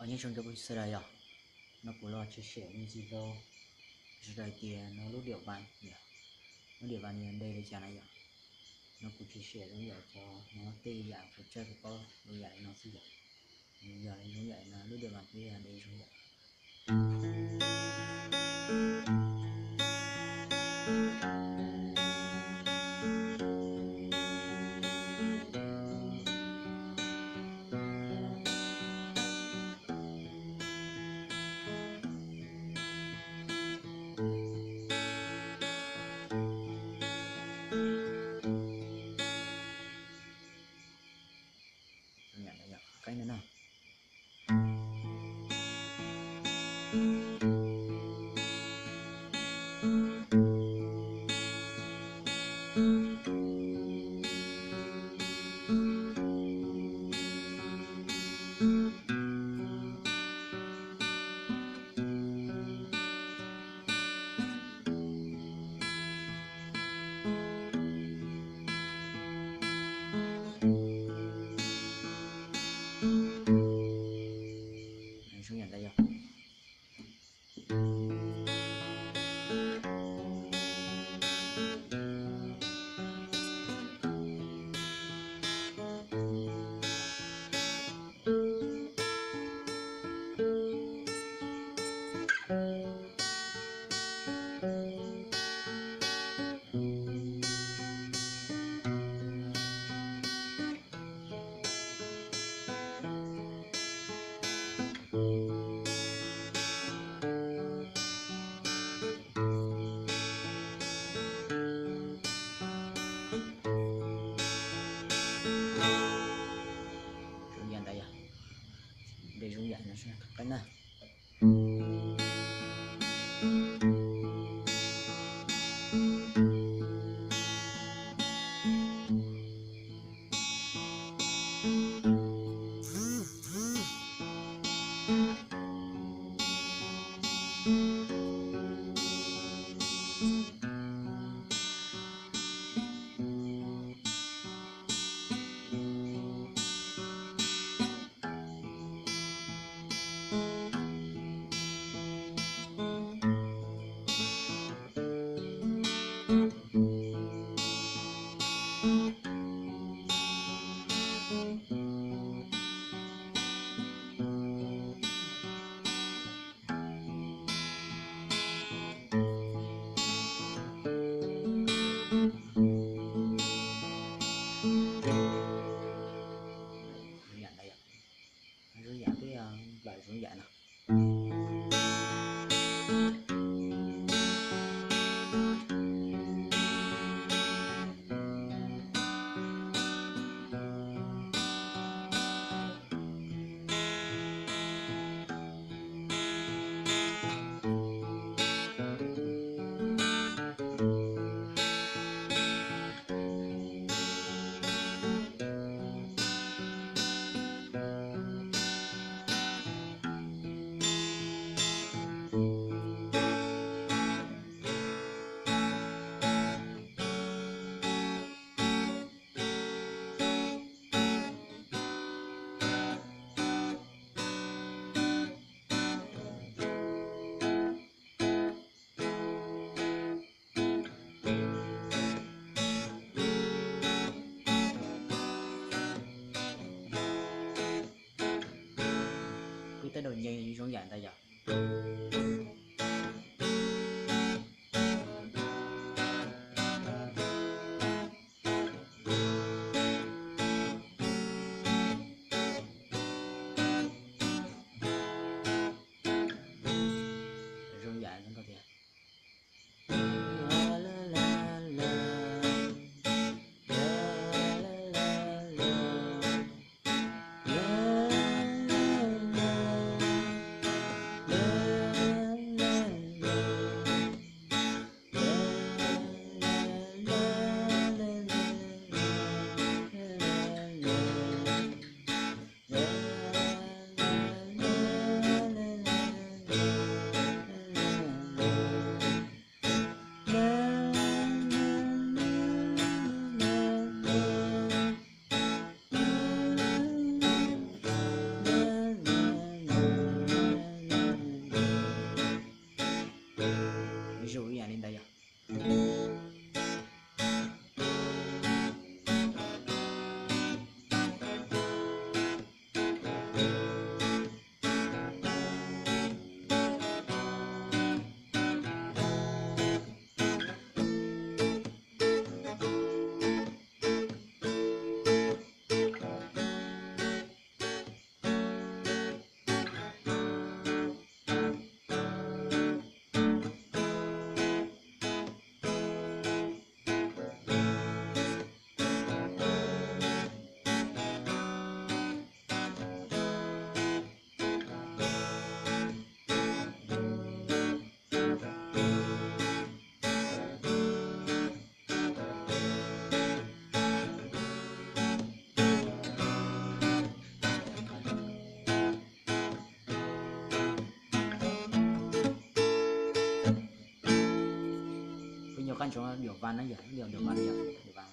Os, nyob zoo rau peb sawv daws yom. No kuv los tshaj siam me ntsis rau sawv daws tias no lub diam vas yom, lub diam vas nws yog npe li cas na yom. No kuv tshaj siam zoo yam cov no tej yam kuv tshaj kuv paub zoo yam li no xwb yom. Yog li zoo yam no lub diam vas kuj yog npe zoo yam. Qeeb no na. Zoo yam ntawd yog. Zoo yam ntawd yog, npe zoo yam no qeeb na. Zoo yam ntawd yom. Zoo yam twb yog nplawm zoo yam no. Kwv tij dau nyeeg zoo yam ntawd yom. Zoo yam ntawd tiag. Peb nyuam qab ntsoov diam vas na yom, diam vas na yom, diam vas.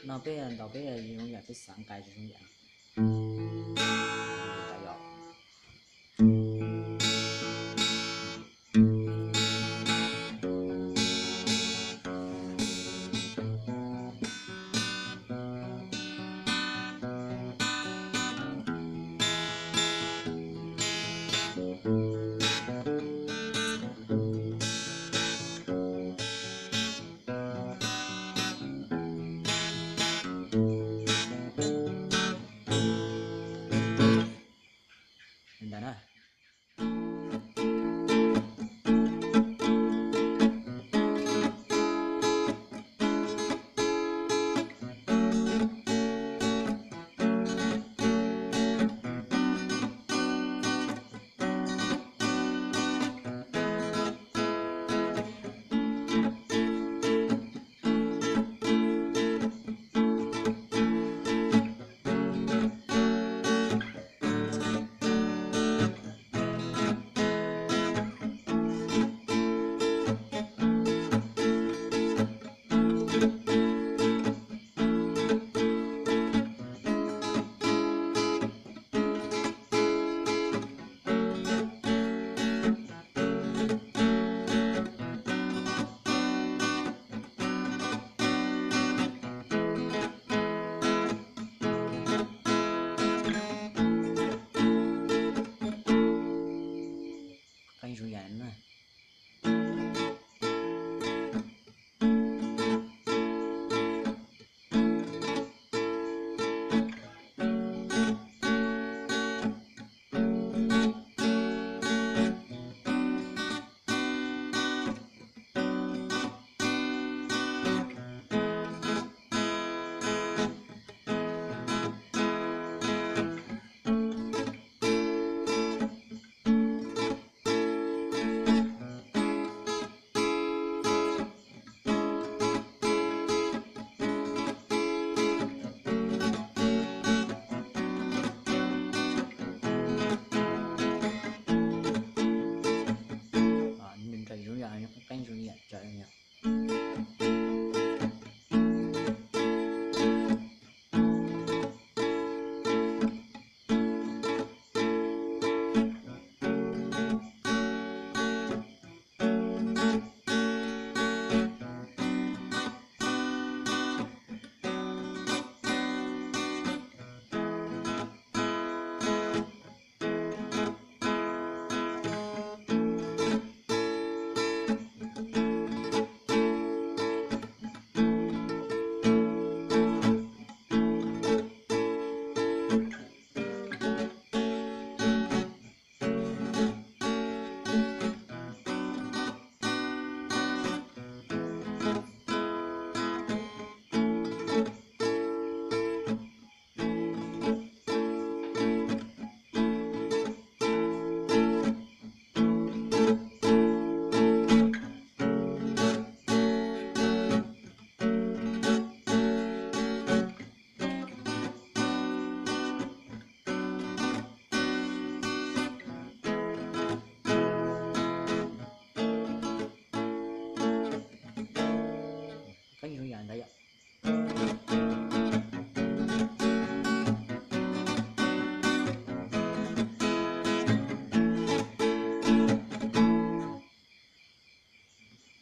No peb ntaus peb zoo yam peb xav nqa zoo yam.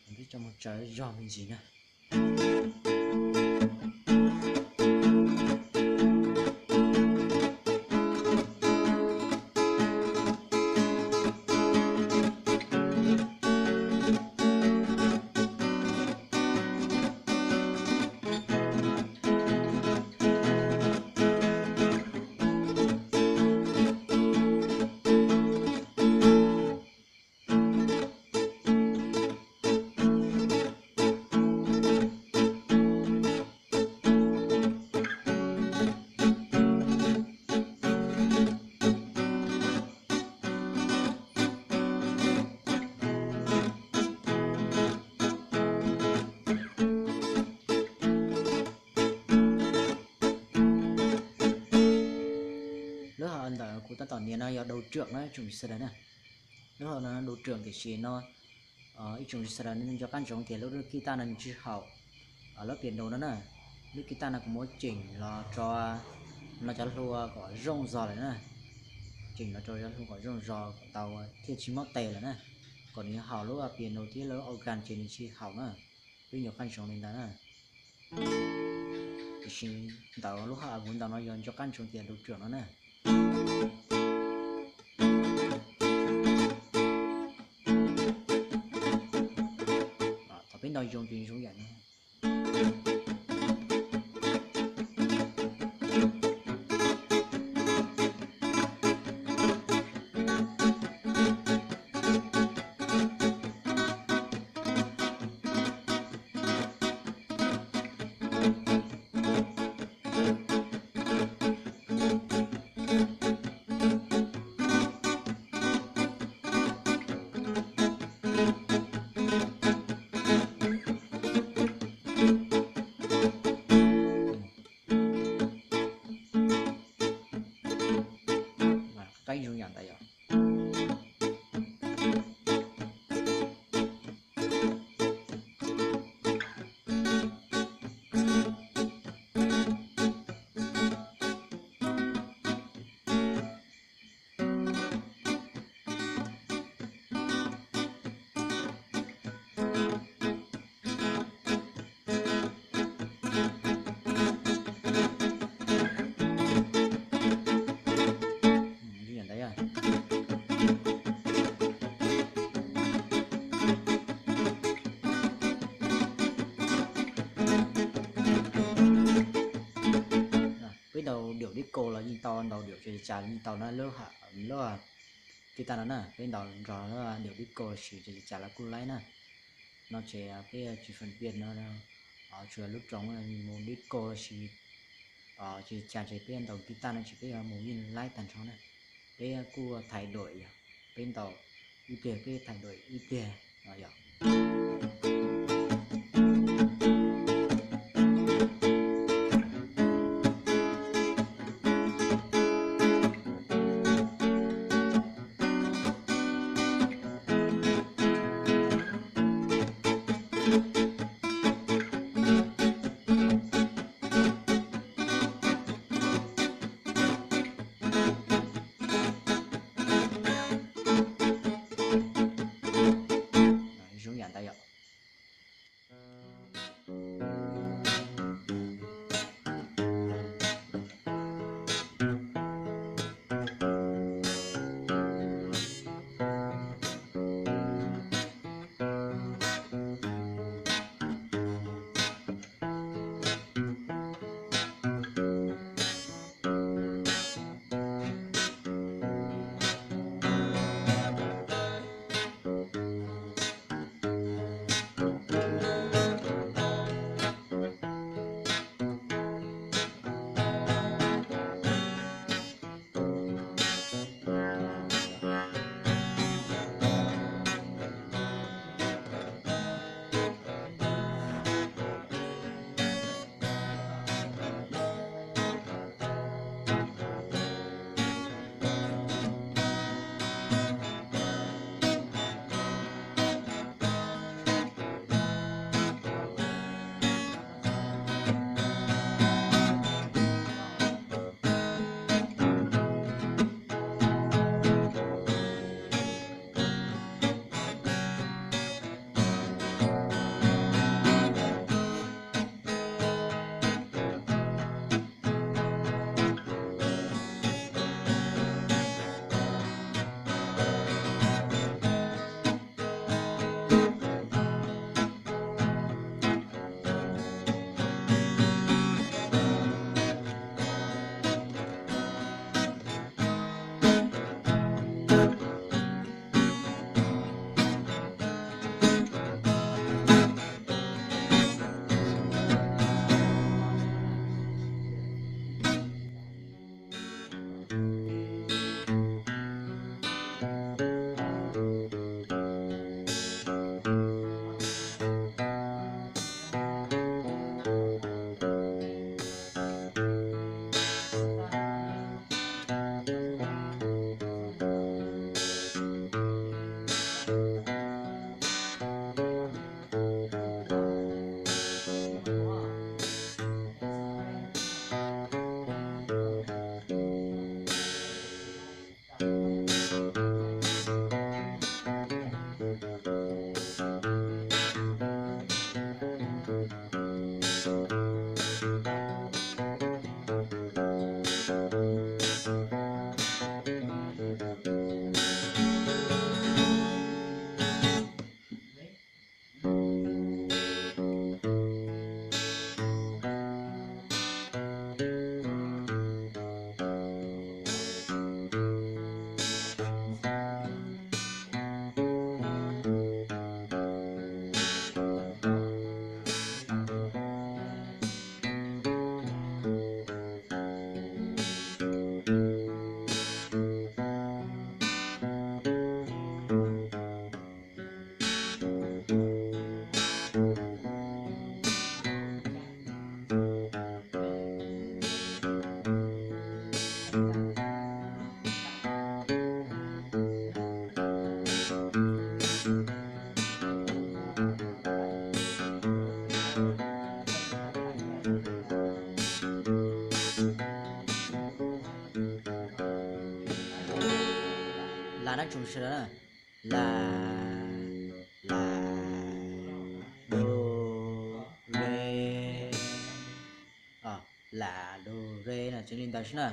Twb tso mus tsawv zog me ntsis na. Lub hom ntawm kuv tab tom nias no yog đầu trưởng na ib tsoom sawv daws na. Lub hom no đầu trưởng tiam sis no ib tsoom sawv daws nco qab ntsoov tias lub guitar no nws tsis haum lub piano no na. Lub guitar no kuv muab tseem los rau no cov hlua kom zoo zog lawm na. Tseem los rau cov hlua kom zoo zog kom tau thiaj tsis mob tes lawm na. Kom nws haum lub piano thiab lub organ ces nws tsis haum na. Peb nco qab ntsoov li ntawd na. Tiam sis ntawm lub hom kuv ntaus no yog nco qab ntsoov tias đầu trưởng no na. Thaum peb ntaus zoo ces zoo yam no. Qeeb zoo yam ntawd yom. Peb ntaus điệu disco los yeej tau, ntaus điệu tsa tsa los yeej tau na, lub, lub guitar no na, peb ntaus nrog lub điệu disco los sis tsa tsa los kuj laib na. No ces peb tsis phân biệt no, tsuas lub roos mus disco los sis tsa tsa ces peb ntaus guitar no ces peb mus yeej laib tag nrho na. Peb kuj thay đổi yom, peb ntaus ib pliag peb thay đổi ib pliag no yom. Tab nab tsoom sawv daws na, la, la, do, re, la, do, re no tseem li ntawd xwb na.